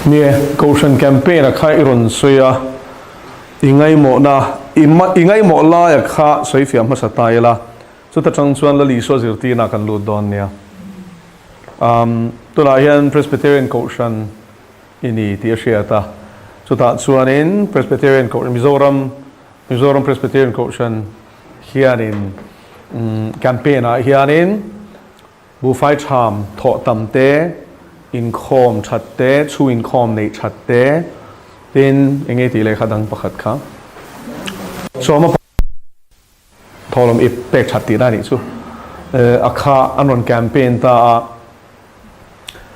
Nie, Kohhran campaign a kha i rawn sawi a, i ngaimawhna, i i ngaimawh laia kha sawi fiah hmasa ta ila, chuta tang chuan Lal Isua zirtirna kan lut dawn nia. Um, tunah hian Presbyterian Kohhran i ni tih a hriat a, chutah chuanin Presbyterian Kohhran, Mizoram, Mizoram Presbyterian Kohhran hianin campaign ah hianin buhfai tham thawh tam te, inkhawm that te, chhu inkhawm neih that te, tin eng nge tih lehkha dang pakhat kha sawma thawhlawm ip pek that tihna a nih chu a kha an rawn campaign ta a.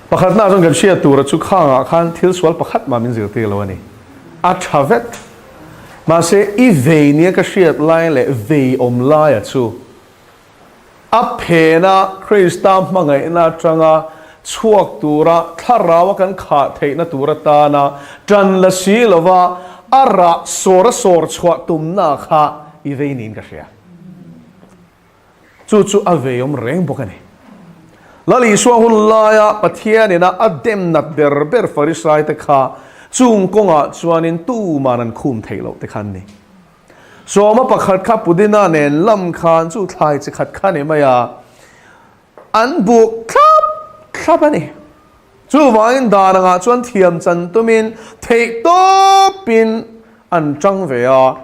Pakhatna chuan kan hriat tura chu khangah khan thil sual pakhat mah min zirtir lo a ni. A tha vek. Mahse, i vei nia ka hriat lai leh vei awm laia chu a phena Krista hmangaihna atanga chhuak tura thlaraua kan khah theihna tur atana tan la si lova a rah sawr a sawr chhuah tumna kha i vei niin ka hria. Chu chu a veiawm reng bawk a ni. Lal Isua hun laia Pathian ina a dem nat ber ber Farisai te kha chung kawngah chuanin tuman an khum theih loh te kha an ni. Sawma pakhat kha Pudina nen lam khan chu thlai chi khat kha ni mai a, an buk thlap thlap a ni. Chuvangin dan angah chuan thiam chan tumin theih tawpin an tang ve a.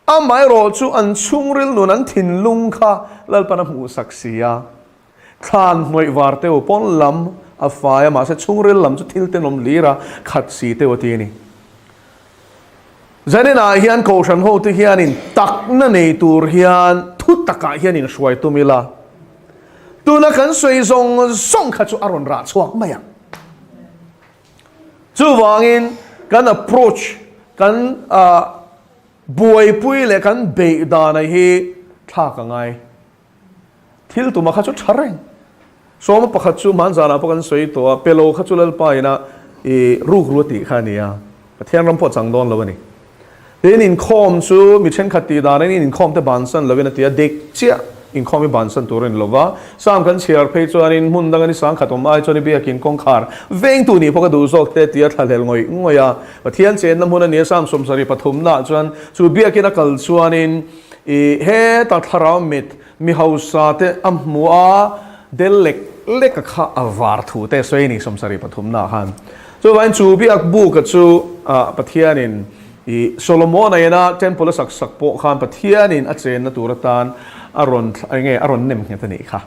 Amaherawh chu an chhungril nun an thinlung kha Lalpan a hmuhsak si a. Thlan hnawih var teu pawn lam a fai a, mahse chhungril lam chu thil tenawm lir a khat si teu a ti a ni. Zaninah hian Kohhran hote hianin takna nei tur hian thu takah hian inhruai tum ila, tuna kan sawi zawng zawng kha chu a rawn rah chhuak mai ang. Chuvangin kan approach, kan buaipui leh kan beih dana hi thlak a ngai. Thil tuma kha chu tha reng. Sawma pakhat chu hmanzanah pawh kan sawi tawh a, pelo kha chu Lalpa ina i rukru a tih kha a ni a, Pathian ram pawh a chang dawn lo a ni. Tin, inkhawm chu mi thenkhat tih dan in inkhawm te bansan lovin a ti a, dik chiah inkhawm hi bansan tur a ni lova. Sam kan chhiar phei chuanin hmun danga ni sangkhat awm ai chuan i biakin kawngkhar vengtu nih pawh ka duh zawk te tia thlahlel ngawih ngawih a. Pathian chenna hmun a ni a, Sam 73 naah chuan chu biakin a kal chuanin i heta thlarau mit mi hausa te a hmu a, del lek lek a kha a var thu te sawi a ni 73 naah khan. Chuvangin chu biak buka chu Pathianin i Solomon-a ina temple a sak sak pawh khan Pathianin a chenna tur atan a rawn eng nge a rawn nem nghet a nih kha.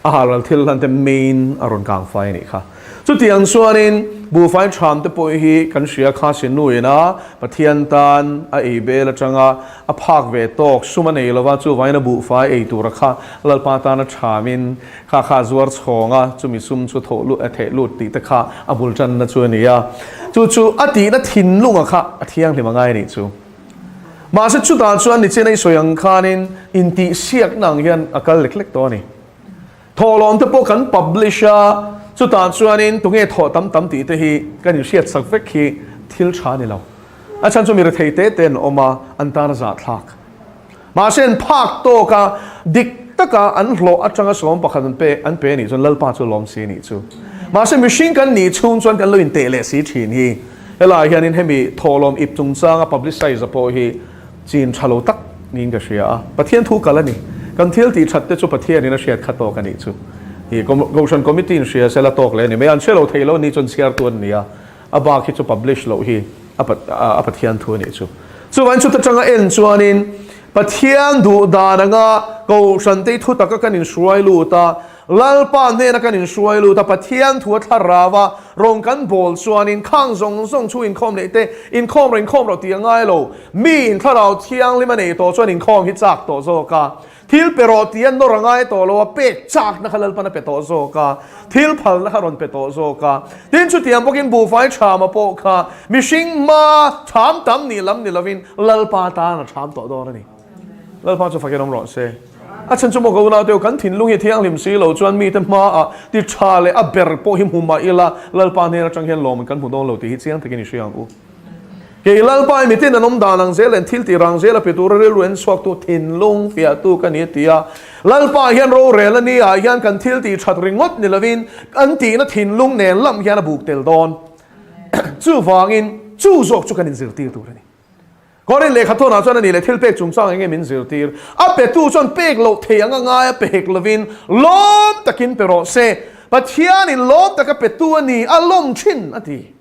A halral thil hlan te main a rawn kang fai a nih kha. Chutiang chuanin buhfai ṭham te pawh hi kan hria kha sinu ina Pathian tan a ei bel aṭanga a phak ve tawk sum a nei lova chuvangin a buhfai ei tura kha Lalpa tan a ṭhamin Kha kha zuar chhawng a, chumi sum chu thawh lut a theh lut tih te kha a bul tanna chu a ni a. Chu chu a tihna thinlunga kha a thianghlim a ngai a nih chu. Mahse chutah chuan nichin a i sawi ang khanin intihsiakna ang hian a kal lek lek tawh a ni. Thawhlawm te pawh kan publish a, chutah chuanin tunge thawh tam tam tih te hi kan inhriatsak vek hi thil tha a ni lo. A chhan chu mi rethei te te an awm a, an tan a zahthlak. Mahse an phak tawk a, dik taka an hlawh atanga 11 an pe an pe anih chuan Lalpa chu lawm si anih chu. Mahse mihring kan nih chhung chuan kan lo inteh leh si thin hi. Helaiah hianin hemi thawhlawm ip chungchanga publicize a pawh hi chin tha lo tak niin ka hria a. Pathian thu kal a ni. Kan thil tih that te chu Pathianin a hriat kha tawk anih chu. Ih Kohhran Committee in hria sela tawk leh a ni mai. An hre lo thei lo anih chuan chhiartu an ni a. A bak hi chu publish loh hi a Pathian thu a nih chu. Chuvangin chuta tanga en chuanin Pathian duh dan anga Kohhran te thu taka kan inhruai lut a, Lalpa hnena kan inhruai lut a, Pathian thu a thlarau a rawn kan bawl chuanin khang zawng zawng chu inkhawm neih te, inkhawm rawh inkhawm rawh tih a ngai lo. Mi in thlarau thianghlim a nei tawh chuan inkhawm hi chak tawh zawk a. Thil pe rawh tih a nawr a ngai tawh lo a, pek chakna kha Lalpan a pe tawh zawk a, thil phalna kha rawn pe tawh zawk a. Tin, chutiang bawkin buhfai thama pawh kha mihring hma tham tam nih lam ni lovin Lalpa tan a tham tawh dawn a ni. Lalpa chu fakin awm rawh se. A chhan chu maw ka unau teu, kan thinlung hi thianghlim si lo chuan mite hmaah ti tha leh a ber pawh hi hmu mah ila Lalpa hnen atang hian lawm kan hmu dawn lo tih hi chiang takin i hria ang u. Kei Lalpa i mitin an awm dan ang zel en thil tih rang zel a pe tura rilru en chhuaktu thinlung fiahtu ka ni a ti a. Lalpa hian rorel a ni ah hian kan thil tih that ringawt ni lovin kan tihna thinlung nen lam hian a buk tel dawn. Chuvangin, chu zawk chu kan inzirtir tur a ni. Korin lehkhathawnah chuan a nih leh thil pek chungchang eng nge min zirtir? A petu chuan pek loh thei anga ngai a pek lovin lawm takin pe rawh se. Pathianin lawm taka petu a ni, a lawm thin a ti.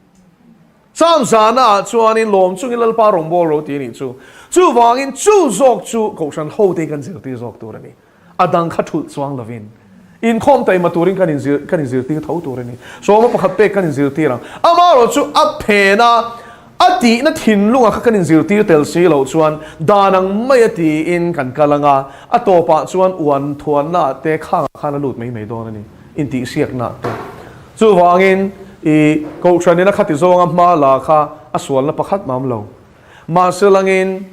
Chang zana ah chuanin lawm chungin Lalpa rawngbâwl ro ti a nih chu. Chuvangin chu zawk chu Kohhran hote kan zirtir zawk tur a ni. A dang kha thulh chuang lovin inkhawm taima turin kan inzir kan inzirtir tho tur a ni. Sawma pakhat pek kan inzirtir ang. Amaherawh chu a phen a, a tihna thinlunga kha kan inzirtir tel si loh chuan dan ang mai a tiin kan kal ang a, a tawpah chuan uan thuanna ah te khangah khan a lut mai mai dawn a ni, intihsiakna ah te. Chuvangin i Kohhranin a khati zawnga hma la kha a sualna pakhat mam lo. Mahse langin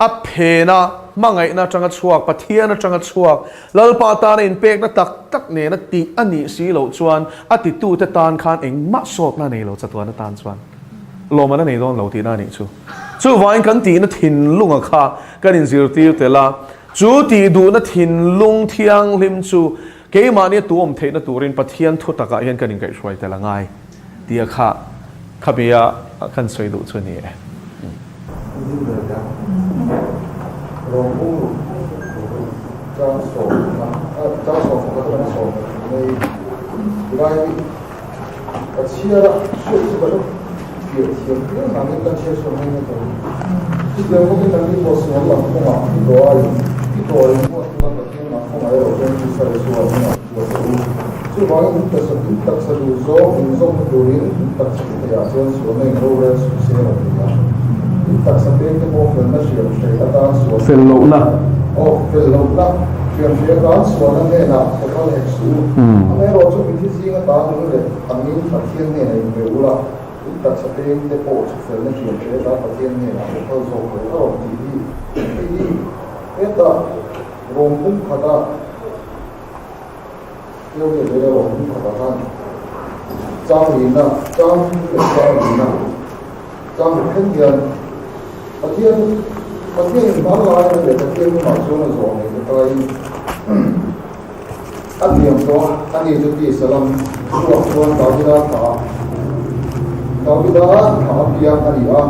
A phena hmangaihna atanga chhuak, Pathian atanga chhuak, Lalpa tana inpekna tak tak nena tih a nih si loh chuan a titute tan khan engmah sawtna a nei lo chatuan atan chuan lawmman a nei dawn lo tihna a nih chu. Chuvangin kan tihna thinlunga kha kan inzirtir tel a, chu tih duhna thinlung thianghlim chu keimahnia tu awm theihna turin Pathian thu takah hian kan inkaihhruai tel a ngai. Tia kha khabia kan sawi duh chu a ni e. Chuvangin in taksa in taksa duh zawng in zawmna turin in taksa thi theiah chuan sualna in rorel suh se rawn ti a. In taksa peng te pawh felna hriam hrei atan sual Fel lohna. Aw, fel lohna hriam hrei atan sualna hnenah thaw hek suh u. Amaherawh chu mithi zing atan nung leh angin Pathian hnenah in pe ula, in taksa peng te pawh chu felna hriam hrei atan Pathian hnenah pe phal zawk lo a rawn tih hi. Hei hi hetah rawng pum khata Keu leh leh erawh hmun khatah khan chang lina, chang thum leh chang lina, chang ruk thleng hian Pathian Pathianin hmanlaina leh Pathian lamah chuan a zawh nei ta taiin a tiam tawh a, ani chu tisa lam chhuak chuan Davida thlah Davida thlah apiang a ni a,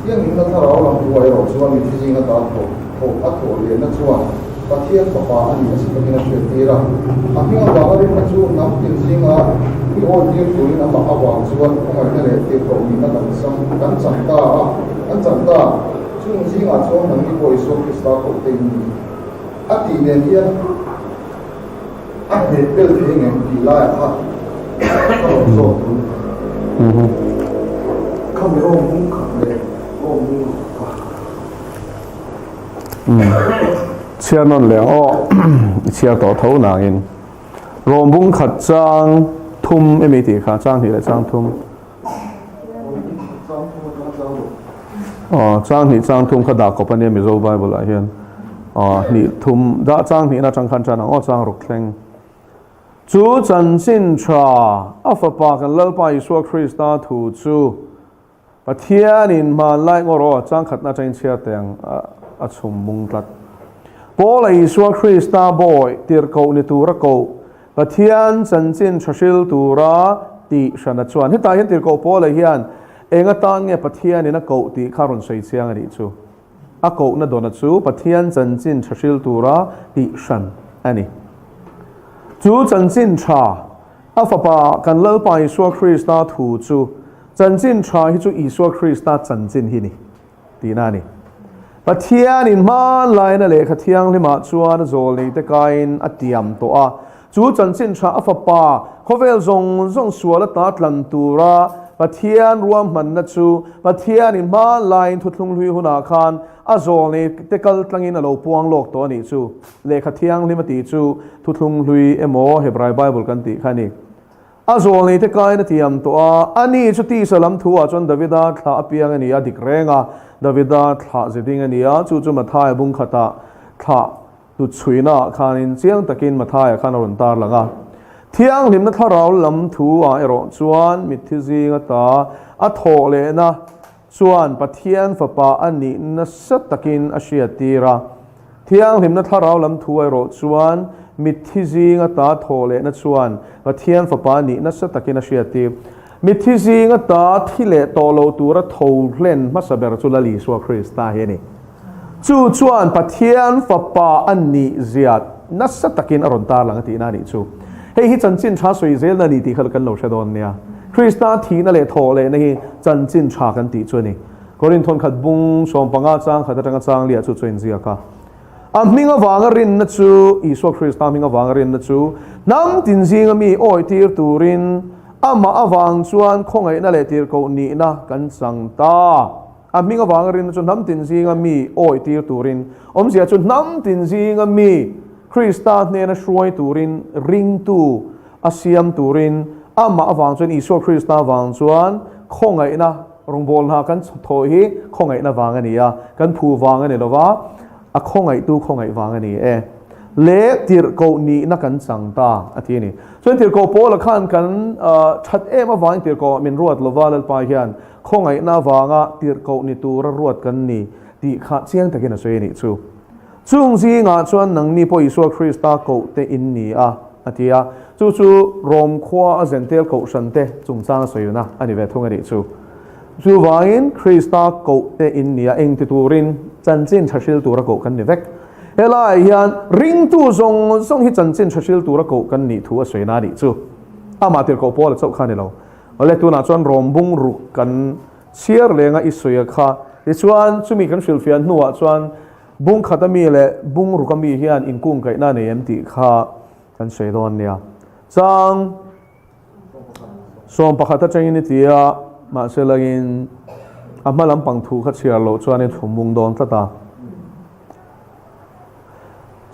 Thianghlimna thlarau lam thuah erawh chuan mithi zinga tan thawh thawh a thawh lehna chuan Pathian Fapa a nih a si takin a hriattir a. A hming avanga rinna chu hnam tin zinga mi awitir turin amah avang chuan khawngaihna leh tirhkoh nihna kan chang kan chang ta a, kan chang ta. Chung zingah chuan nangni pawh Isua Krista kohte in ni. A tih nen hian a hmet bel thei ngem tih laiah kha ka rawn zawt tun. Khami rawng hmung khat leh rawng hmung ruk kha. Chhiar nawn leh ang aw, i chhiar tawh tho nangin. Rawng bung khat chang thum emi tih kha, chang hnih leh chang thum. Aw, chang hnih chang thum kha dah kawp a nia Mizo Bible ah hian. Aw, hnih thum, dah chang hnihna atang khan tan ang aw, chang ruk thleng. Chu chanchin tha, a fapa kan Lalpa Isua Krista thu chu Pathianin hmanlai ngaw rawh changkhatna atangin chhiar teh ang a chhum mung tlat. Paula Isua Krista bawi tirhkoh ni tura koh Pathian chanchin tha hril tura tih hrana chuan hetah hian tirhkoh Paula hian eng atan nge Pathianin a koh tih kha rawn sawi chiang a nih chu. A kohna dawna chu Pathian chanchin tha hril tura tih hran a ni. Chu chanchin tha A Fapa kan Lalpa Isua Krista thu chu chanchin tha hi chu Isua Krista chanchin hi ni tihna a ni. Pathianin hmanlaina lehkha thianghlimah chuan a zawlneite kaiin a tiam tawh a, chu chanchin tha a Fapa khawvel zawng zawng sual ata tlan tura Pathian ruahmanna chu Pathianin hmanlaiin thuthlung hlui hunah khan a zawlneite kal tlangin a lo puang lawk tawh a nih chu. Lehkha thianghlim a tih chu Thuthlung hlui emaw Hebrai Bible kan tih kha a ni. A zawlneite kaiin a tiam tawh a, ani chu tisa lam thuah chuan Davida thlah apiang a ni a, dik reng a, Davida thlah zeding a ni a, chu chu Mathaia bung khatah thlah tu chhuinaah khanin chiang takin Mathaia khan a rawn tar lang a. Thianghlimna thlarau lam thuah erawh chuan mitthi zing ata a thawh lehna chuan Pathian Fapa a nih nasa takin a hriattir a. Thianghlimna thlarau lam thu erawh chuan mitthi zing ata thawh lehna chuan Pathian Fapa a nih nasa takin a hriattir. Mitthi zinga ta thi leh tawh lo tura tho hlen hmasa ber chu Lal Isua Krista hi a ni. Chu chuan Pathian Fapa a nih zia nasa takin a rawn tarlang a tihna a nih chu. Hei hi chanchin tha sawi zelna a ni tih kha kan lo hre dawn nia. Krista thihna leh thawh lehna hi chanchin tha kan tih chu a ni. Korinth thawnkhat bung 15 chang khat atanga chang liah chu chu a inziak a. A hming avanga rinna chu, Isua Krista hming avanga rinna chu, hnam tin zinga mi awi tir turin amah avang chuan khawngaihna leh tirhkoh nihna kan chang ta. A hming avanga rinna chu hnam tin zinga mi awi tir turin, awmzia chu hnam tin zinga mi Krista hnena hruai turin, ringtu a siam turin, amah avang chuan, Isua Krista avang chuan khawngaihna, Rawngbâwl hna kan thawh hi khawngaihna vang a ni a, kan phu vang a ni lo va, a khawngaihtu khawngaih vang a ni e. Leh tirhkoh nihna kan chang ta, a ti a ni. Chuan tirhkoh Paula khan kan that em avangin tirhkoh ah min ruat lo va, Lalpa hian khawngaihna avanga tirhkoh ni tura ruat kan ni tih kha chiang takin a sawi a nih chu. Chung zingah chuan nangni pawh Isua Krista koh te in ni a, a ti a. Chu chu Rom khua a Zentel kohhran te chungchang a sawiuna a ni ve thung a nih chu. Chuvangin Krista koh te in ni a, engti turin chanchin tha hril tura koh kan ni vek. Helaiah hian ringtu zawng zawng hi chanchin tha hril tura koh kan nih thu a sawina a nih chu. Amah tirhkoh Paula chauh kha a ni lo. Awle tunah chuan Rom bung ruk kan chhiar lenga i sawi a kha. Tichuan chumi kan hrilhfiah hnuah chuan Bung khat ami leh bung ruk ami hian inkungkaihna a nei em tih kha kan sawi dawn nia. Chang 11 atangin i ti a, mahse langin a hma lampang thu kha chhiar loh chuan i thlum bung dawn tlat a.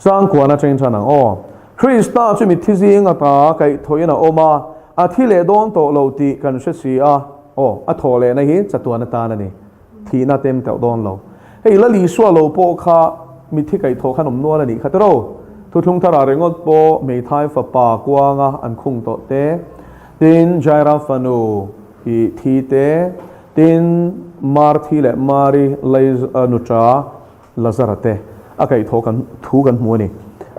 Chang kuan atangin tan ang aw. Krista chu mitthi zing ata kaihthawhin a awm a, a thi leh dawn tawh lo tih kan hre si a. Aw, a thawh lehna hi chatuan atan a ni. Thihna tem teuh dawn lo. Hei Lal Isua lo pawh kha mitthi kaihthawh khan awm nual a nih kha tiraw? Thuthlung tharah ringawt pawh hmeithai fapa kuanga an khung tawh te, tin Jaira fanu i thi te, tin Marthi leh Mari nuṭa Lazara te a kaihthawh kan thu kan hmu a ni.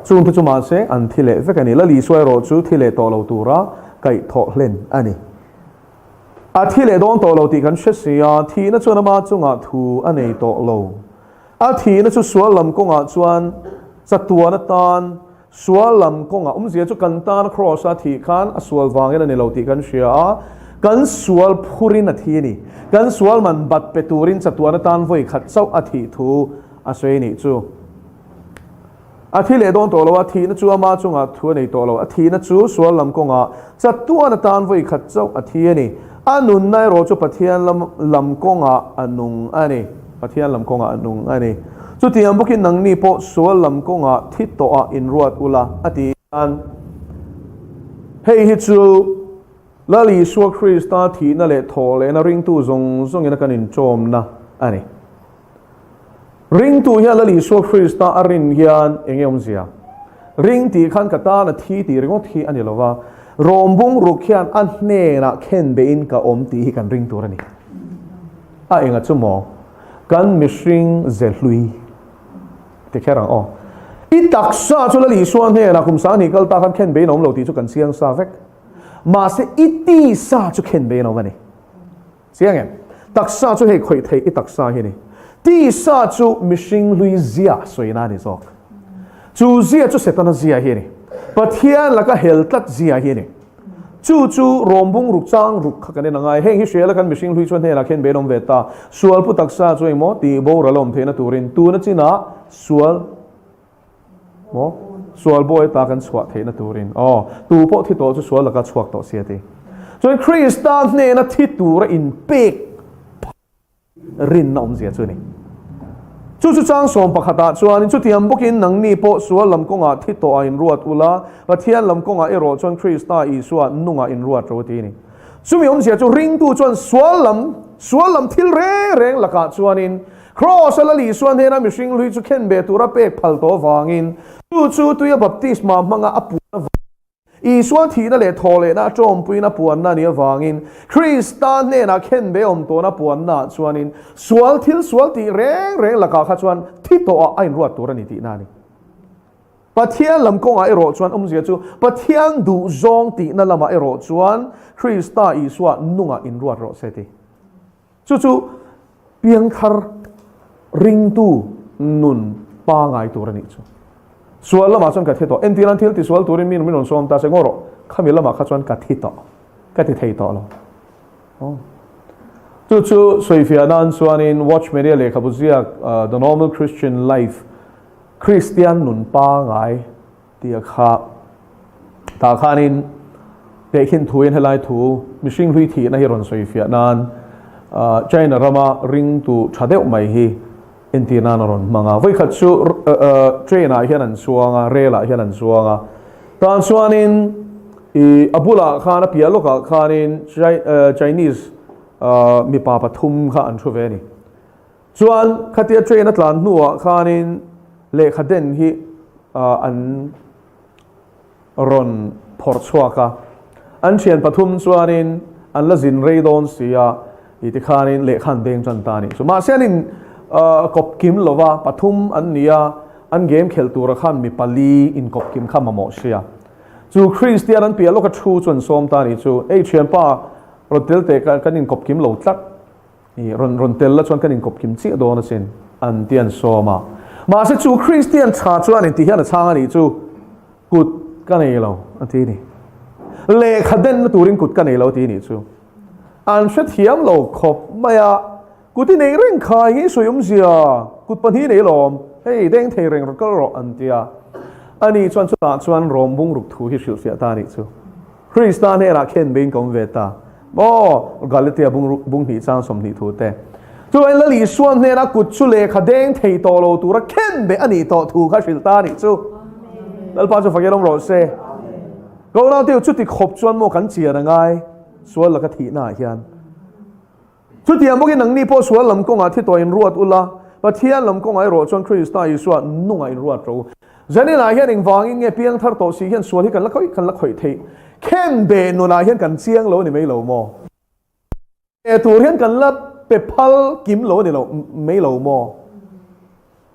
Chungte chu mahse an thi leh vek a ni. Lal Isua erawh chu thi leh tawh lo tura kaihthawh hlen a ni. A thi leh dawn tawh lo tih kan hre si a, thihna chuan ama chungah thu a nei tawh lo. A thihna chu sual lam kawngah chuan chatuan atan sual lam kawngah awmzia chu kan tana Kraws a thih khan a sual vangin a ni lo tih kan hria a, kan sual phurin a thi a ni. Kan sual man bat pe turin chatuan atan vawi khat chauh a thih thu a sawi a nih chu. A thi leh dawn tawh lo a, thihna chu ama chungah thu a nei tawh lo. A thihna chu sual lam kawngah chatuan atan vawi khat chauh a thi a ni. A nunna erawh chu Pathian lam lam kawngah a nung a ni. Pathian lam kawngah a nung a ni. Chutiang bawkin nangni pawh sual lam kawngah thi tawhah inruat ula, a ti hian hei hi chu Lal Isua Krista thihna leh thawhlehna ringtu zawng zawngin a kan inṭawmna a ni. Ringtu hian Lal Isua Krista a rin hian eng nge awmzia? Ring tih khan ka tan a thi tih ringawt hi a ni lo va, rawm bung ruk hian a hnenah khen behin ka awm tih hi kan ring tur a ni. A enga chu maw? Kan mihring ze hlui ti kher ang aw. I taksa chu Lal Isua hnenah kum 2000 kal ta khan khen behin a awm lo tih chu kan chiang sa vek. Mahse i tisa chu khen behin a awm a ni. Chiang em? Taksa chu hei khawih theih i taksa hi a ni. Tisa chu mihring hlui zia sawina a ni zawk. Chu zia chu Setana zia hi a ni. Pathian laka hel tlat zia hi a ni. Chu chu rawmbung ruk chang ruk kha kan en a ngai. Heng hi hriala kan mihring hlui chuan hnenah khen bein awm ve ta. Sual pu taksa chu engmaw tih boral a awm theihna turin tuna chinah sual Maw? Sual bawi ata kan chhuah theihna turin. Aw, tu pawh thi tawh chu sual laka chhuak tawh si a ti. Chuan Krista hnena thi tura inpek rinna awmzia chu a ni. Chu chu chang sawm pakhatah chuanin chutiang bawkin nangni pawh sual lam kawngah thi tawhah inruat ula, Pathian lam kawngah erawh chuan Krista Isua nungah inruat ro a ti a ni. Chumi awmzia chu ringtu chuan sual lam, sual lam thil reng reng lakah chuanin Kraws-a Lal Isua hnena mihring hlui chu khen ve tura pek phal tawh avangin, chu chu tuia baptisma hmanga a puan avangin, Isua thihna leh thawhlehna a tawmpuiin a puanna a nih avangin, Krista hnenah khen ve awm tawhna puannaah chuanin sual thil sual tih reng reng lakah kha chuan thi tawhah a inruat tur a ni tihna a ni. Pathian lam kawngah erawh chuan awmzia chu Pathian duhzawng tihna lamah erawh chuan Krista Isua nungah inruat rawh se ti. Chu chu piangthar ringtu nun pangai tur a nih chu. Sual lamah chuan ka thi tawh. Entir an thil tisual turin mi min rawn sawm ta se ngaw rawh. Khami lamah kha chuan ka thi tawh. Ka ti thei tawh lo. Chu chu sawifiah nan chuanin Watchman-i a lehkhabu ziak The Normal Christian Life, Kristian nun pangai tih kha tah khanin tehkhin thuin helai thu mihring hlui thihna hi rawn sawifiah nan China rama ringtu tha deuh mai hi entir nan a rawn hmang a. Vawikhat chu train ah hian an chuang a, rail ah hian an chuang a. Tah chuanin ih a bulah khan a piah lawkah khanin Chinese mipa pathum kha an thu ve a ni. Chuan khatia train a tlan hnuah khanin lehkha den hi an rawn phawrh chhuak a. An thian pathum chuanin an la zin rei dawn si a, i tikhanin lehkha an deng tan ta a nih chu. Mahse an in kawp kim lo va, pathum an ni a, an game khelh tura khan mi pali inkawp kim kha mamawh sia. Chu Kristian an piah lawka thu chu an sawm ta a nih chu. Ei thianpa, rawn tel teh kan inkawp kim lo tlat. I rawn rawn tel la chuan kan inkawp kim chiah dawn asin, an ti an sawm a. Mahse chu Kristian tha chuan intih hian a chhang a nih chu, Kut ka nei lo, a ti ni. Lehkha denna turin kut ka nei lo, a ti nih chu. An hrethiam lo khawp mai a, Kut i nei reng kha, eng nge i sawi awmzia? Kut pahnih i nei lawm, hei deng thei reng rawh kal rawh, an ti a. Ani chuan chutah chuan rawm bungruk thu hi hrilhfiah ta a nih chu. Krista hnenah khen beiin ka awm ve ta maw? Galatia bung hnih chang 20 thu te. Chuan Lal Isua hnena kut chu lehkha deng thei tawh lo tura khen beh a nih tawh thu kha hrilh ta a nih chu. Lalpa chu fakin awm rawh se. Ka unaute chuti khawp chuan maw kan chian a ngai sual laka thihnaah hian. Chutiang bawkin nangni pawh sual lam kawngah thi tawh inruat ula, Pathian lam kawngah erawh chuan Krista Isua nungah inruat rawh u. Zaninah hian engvangin nge piangthar tawh si hian sual hi kan la khawih kan la khawih theih? Khen beh nunah hian kan chiang lo a ni mai lo maw? Beh tur hian kan la pe phal kim lo a ni lo mai lo maw?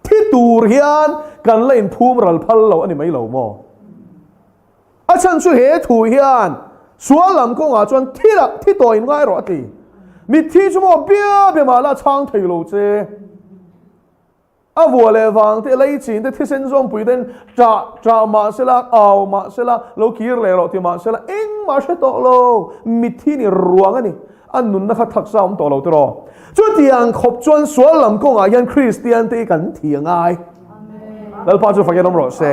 Thi tur hian kan la inphum ral phal lo a ni mai lo maw? A chhan chu he thu hian sual lam kawngah chuan thi lah thi tawh in ngai rawh a ti. Mitthi chu maw bia bia mah la chhang thei lo che. A vua leh vang te, lei chin te, thisen zawmpui ten ṭah ṭah mah sela, au mah sela, lo kir leh rawh ti mah sela, engmah hre tawh lo. Mitthi ni ruang a ni. A nunna kha thaksa awm tawh lo tiraw. Chutiang khawp chuan sual lam kawngah hian Kristian te hi kan thi a ngai. Lalpa chu fakin awm rawh se.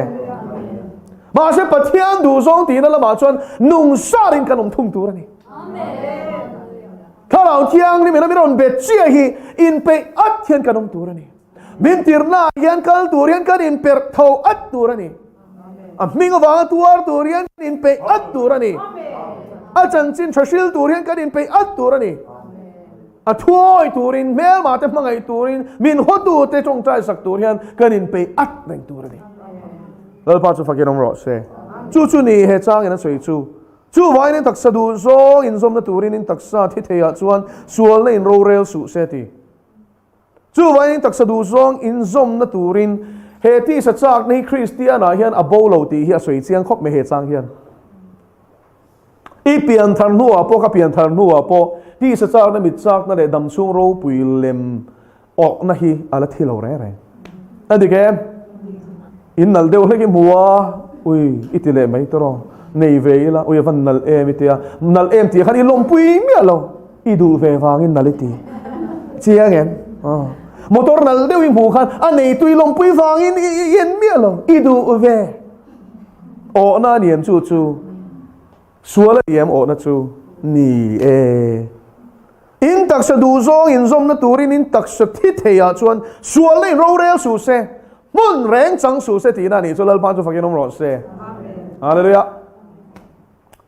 Mahse Pathian duhzawng tihna lamah chuan nung sarin kan awm thung tur a ni. Thlarau Thianghlim ina min rawn bet chiah hi inpeih at hian kan awm tur a ni. Min tirhnaah hian kal tur hian kan inperh tho at tur a ni. A hming avanga tuar tur hian kan inpeih at tur a ni. A chanchin tha hril tur hian kan inpeih at tur a ni. A thuawi turin, hmelmah te hmangaih turin, min hawtute tawngtai sak tur hian kan inpeih at reng tur a ni. Lalpa chu fakin awm rawh se. Chu chu ni he changin a sawi chu. Chuvangin in taksa duh zawng inzawmna turin in taksa thi theiah chuan sualna in rorel suh se ti. Chuvangin in taksa duh zawng inzawmna turin he tisa chakna hi Kristianah hian a bo lo tih hi a sawi chiang khawp mai he chang hian. I pianthar hnuah pawh ka pianthar hnuah pawh tisa chakna, mit chakna leh damchhung ropui lem awkna hi a la thi lo reng reng. A dik em? In nalh deuh hlek i hmu a, ui i ti leh mai tawh rawh. Nei ve ila, ui a van nalh em i ti a, nalh em tih khan i lawmpui miah lo. I duh ve vangin nalh i ti. Chiang em? Motor nalh deuh i hmuh khan a neitu i lawmpui vangin i en miah lo. I duh ve. Awhna a ni em chu chu? Sual a ni em awhna chu? Ni e. In taksa duh zawng inzawmna turin in taksa thi theiah chuan sualna in rorel suh se, hmun reng chang suh se tihna a nih chu Lalpa chu fakin awm rawh se. Hallelujah.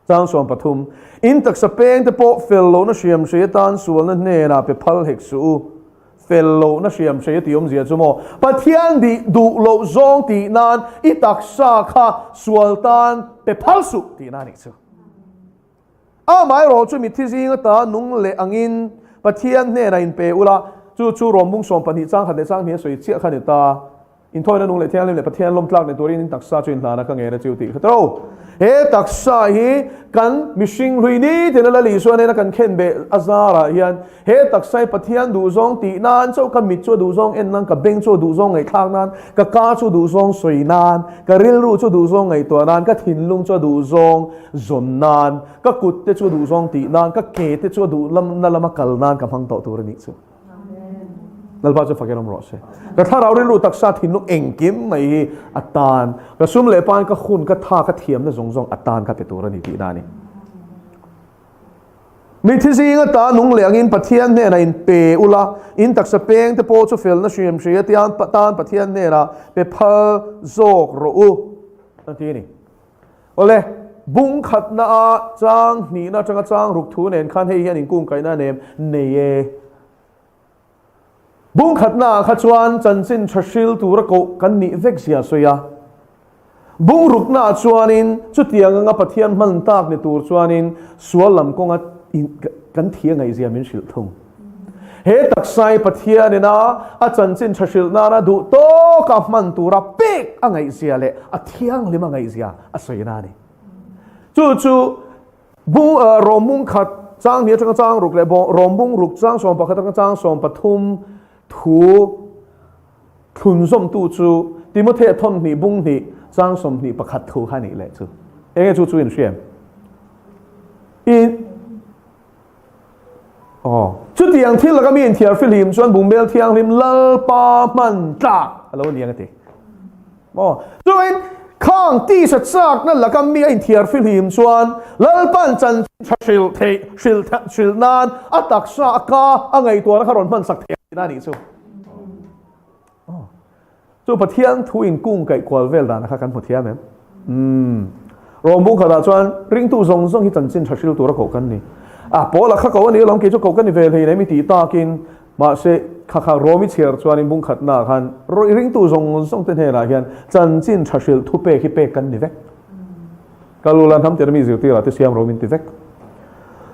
Chang 13. In taksa peng te pawh fel lohna hriam hrei atan sualna hnenah pe phal hek suh u. Fel lohna hriam hrei a tih awmzia chu maw? Pathian dih duh loh zawng tih nan i taksa kha sual tan pe phal suh tihna a nih chu. Amaherawh chu mitthi zing ata nung leh angin Pathian hnenah inpe ula, chu chu Rawmbung 12 chang khat leh chang hnih a sawi chiah kha ni ta. Inthawina nung leh thianghlim leh Pathian lawm tlak ni turin in taksa chu inhlana ka ngen a chiu tih kha tawh. He taksa hi kan mihring hlui nitin a Lal Isua nena kan khen beh a zarah hian he taksa hi Pathian duhzawng tih nan chauh ka mit chu a duhzawng en nan, ka beng chu a duhzawng ngaihthlak nan, ka ka chu duhzawng sawi nan, ka rilru chu duhzawng ngaihtuah nan, ka thinlung chu a duhzawng zawn nan, ka kut te chu a duhzawng tih nan, ka ke te chu a duh lamna lama kal nan ka hmang tawh tur a nih chu. Lalpa chu fakin awm rawh se. Ka thlarau rilru taksa thinlung engkim mai hi a tan, ka sum leh pain ka hun, ka tha, ka thiamna zawng zawng a tan ka pe tur a ni tihna a ni. Mithi zinga ta nung leh angin Pathian hnenah in pe ula, in taksa peng te pawh chu felna hriam hria tian tan Pathian hnenah pe phal zawk rawh u a ti a ni. Awle, bung khatna a chang hnihna atanga chang ruk thu nen khan hei hian inkungkaihna a nem nei e. Bung khatna ah kha chuan chanchin tha hril tura koh kan nih vek zia a sawi a. Bung rukna ah chuanin chutiang anga Pathian hman tak ni tur chuanin sual lam kawnga kan thi a ngaihzia min hrilh thung. He taksa hi Pathianin a a chanchin tha hrilh nana duh tawka hman tura pek a ngaihzia leh a thianghlim a ngaihzia a sawina a ni. Chu chu bung rawm bung khat chang hnih atanga chang ruk leh rawm bung ruk chang 11 atanga chang 13 thu thlunzawmtu chu Timothea thawn hnih bung hnih chang 21 thu kha a nih leh chu. Enge chu chu inhriam? I Aw. Chutiang thil laka mi inthiar fihlim chuan bungbel thianghlim Lalpa hman tlak a lo ni ang a ti. Aw. Chuin khang tisa chakna laka mi a inthiar fihlim chuan Lalpa'n chanchin tha hrilh theih hrilh hrilh nan a taksa a ka a ngaihtuahna kha rawn hman sak thei a nih chu. Chu Pathian thu in kung kaih kual vel dan kha kan hmu thiam em? Umm. Rawng bung khatah chuan ringtu zawng zawng hi chanchin tha hril tura koh kan ni. A Paula kha koh a ni alawm kei chu koh ka ni ve hlei nem i tih takin mahse kha kha Rom i chhiar chuanin bung khatnaah khan ringtu zawng zawng te hnenah hian chanchin tha hril thu pek hi pek kan ni vek. Kal ula hnam tir mi zirtirah te siam ro min ti vek.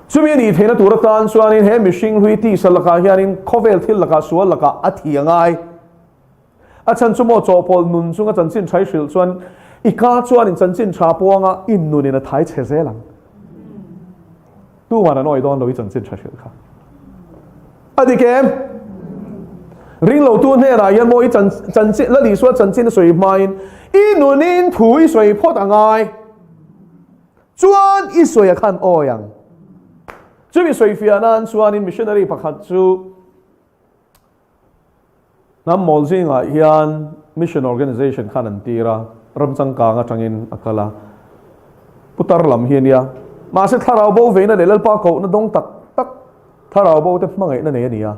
Chumi a nih theihna tur atan chuanin he mihring hlui tisa lakah hianin khawvel thil lakah sual lakah a thi a ngai. A chhan chu maw chawhpawlh nun chunga chanchin tha i hrilh chuan i ka chuanin chanchin tha puanga i nunin a thai chhe zel ang. Tuman an awih dawn lo i chanchin tha hrilh kha. A dik em? Ring lo tu hnenah hian maw i chanchin Lal Isua chanchin a sawi hmain i nunin thu i sawi phawt a ngai. Chuan i sawi a khan awi ang. Chumi sawi fiah nan chuanin missionary pakhat chu Hnam mawl zingah hian Mission Organization khan an tir a, ram changkang atangin a kal a. Putar lam hi a nia. Mahse thlarau bo veina leh Lalpa kohna dawng tak tak thlarau bo te hmangaihna nei a ni a.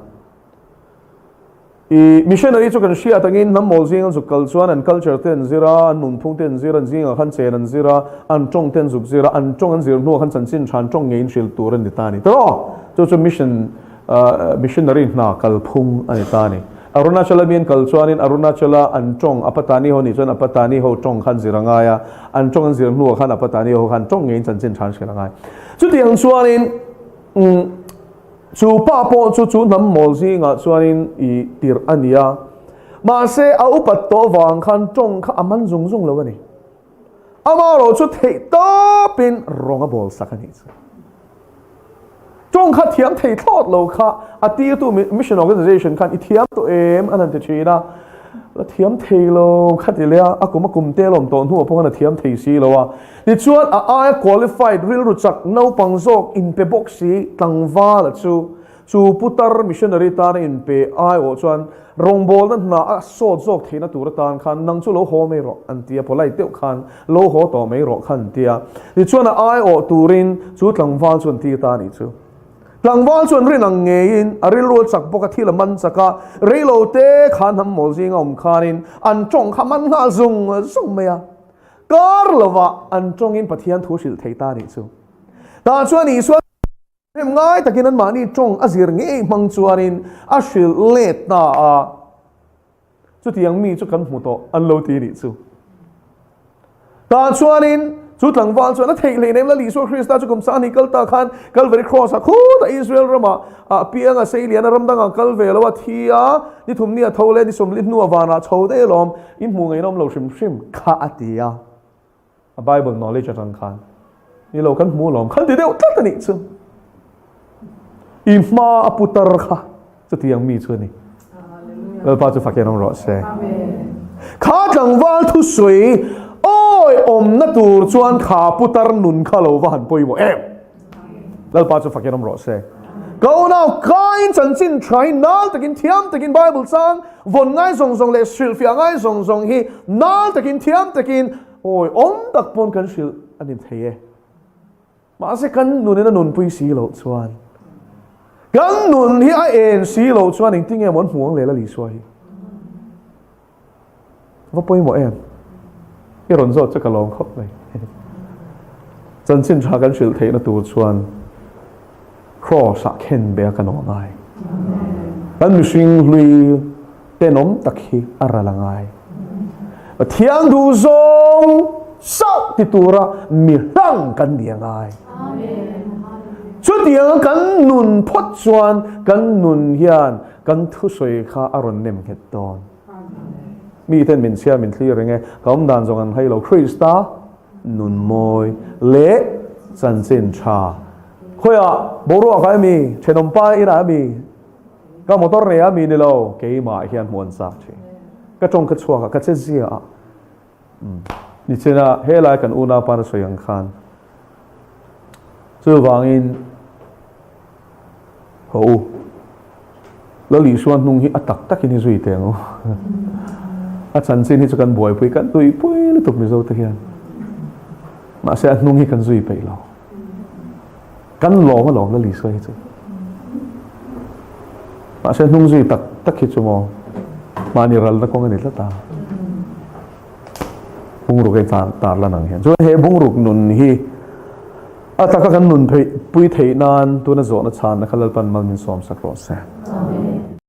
I missionary chu kan hriat angin hnam mawl zing an zuk kal chuan an culture te an zir a, an nunphung te an zir a, an zingah khan chen an zir a, an tawng te an zuk zir a, an tawng an zir hnuah khan chanchin tha an tawng ngeiin hrilh tur a ni ta a ni. Tawh! Chu chu mission Missionary hna kalphung a ni ta a ni. Arunachala mi an kal chuanin Arunachala an tawng Apatani ho nih chuan Apatani ho tawng khan zir a ngai a, an tawng an zir hnuah khan Apatani ho khan tawng ngeiin chanchin tha an hrilh a ngai. Chutiang chuanin chu pa pawh chu chu hnam mawl zingah chuanin i tirh a ni a, mahse a upat tawh vang khan tawng kha a man zung zung lo a ni. Amaherawh chu theih tawpin rawng a bawl sak a nih chu. Tawng kha thiam thei thlawt lo kha a tirtu mission organization khan i thiam tawh em an han ti thin a, la thiam thei lo kha ti leh a, a kum a kum tel awm tawh hnuah pawh khan a thiam thei si lo a. Tichuan a aia qualified rilru chak naupang zawk inpe bawk si tlangvala chu Chu putar missionary tana inpe aiawh chuan rawngbawlna hna a sawt zawk theihna tur atan khan nang chu lo haw mai rawh an ti a, polite deuh khan lo haw tawh mai rawh khan an ti a. Tichuan a aiawh turin chu tlangval chu an ti ta a nih chu. Tlangval chuan rin ang ngeiin a rilru a chak bawk a, thil a man chak a, reilo te khan hnam mawl zinga awm khanin an tawng kha man nghal zung zung mai a. Kar lovah an tawngin Pathian thu hrilh thei ta a nih chu. Tah chuan Isua. Hnem ngai takin anmahni tawng a zir ngei hmang chuanin a hrilh let ta a, chutiang mi chu kan hmu tawh an lo ti nih chu. Tah chuanin Chu tlangval chuan a theih hleinem Lal Isua Krista chu kum 20 kal ta khan Calvary Cross-ah khutah Israel ramah a piang a, seilian a, ram dangah kal ve lo a, thi a, ni thum ni a tho leh ni 40 hnuah vanah chho daih alawm, in hmuh ngaihna awm lo hrim hrim kha a ti a. A Bible knowledge atang khan ni lo kan hmu alawm khan ti deuh tlat a nih chu. I hma a putar kha chutiang mi chu a ni. Lalpa chu fakin awm rawh se. Kha tlangval thusawi awi awmna tur chuan kha putar nun kha lo va han pawimawh em. Lalpa chu fakin awm rawh se. Ka unau kain chanchin tha hi nal takin thiam takin Bible chang vawn ngai zawng zawng leh hrilhfiah ngai zawng zawng hi nal takin thiam takin awi awm tak pawn kan hrilh a ni thei e. Mahse kan nunin a nunpui si loh chuan kan nun hi a en si loh chuan engtin nge maw an hmuh ang leh Lal Isua hi. Va pawimawh em? I rawn zawt chu ka lawm khawp mai. Chanchin tha kan hrilh theihna tur chuan Kraws-ah khen be a kan awm a ngai. Kan mihring hlui tenawm tak hi a ral a ngai. Pathian duh zawng chauh ti tura mi hlang kan ni a ngai. Chutianga kan nun phawt chuan kan nun hian Kan thusawi kha a rawn nem nghet dawn. Miten min chhia min thlir reng e, ka awm dan zawng an hai lo. Krista nun mawi leh chanchin tha. Khawiah boruak ah emi, thenawm pa inah emi, ka motor nei ah emi ni lo, keimah hian hmuh an chak thin. Ka tawng ka chhuak a, ka che zia a. Nichina helai kan unaupa na sawi ang khan chuvangin haw u, Lal Isua hnung hi a tak takin hi zui teh ang u. A chanchin hi chu kan buaipui kan tuipui lutuk Mizo te hian. Mahse a hnung hi kan zui peih lo. Kan lawm alawm Lal Isua hi chu. Mahse hnung zui tak tak hi chu maw mahni ralna kawng a ni tlat a. Bungruk ei tar tar lan ang hian. Chuan he bungruk nun hi a taka kan nun pui theih nan tuna zawhna chhanna kha Lalpan mal min sawm sak rawh se. Amen.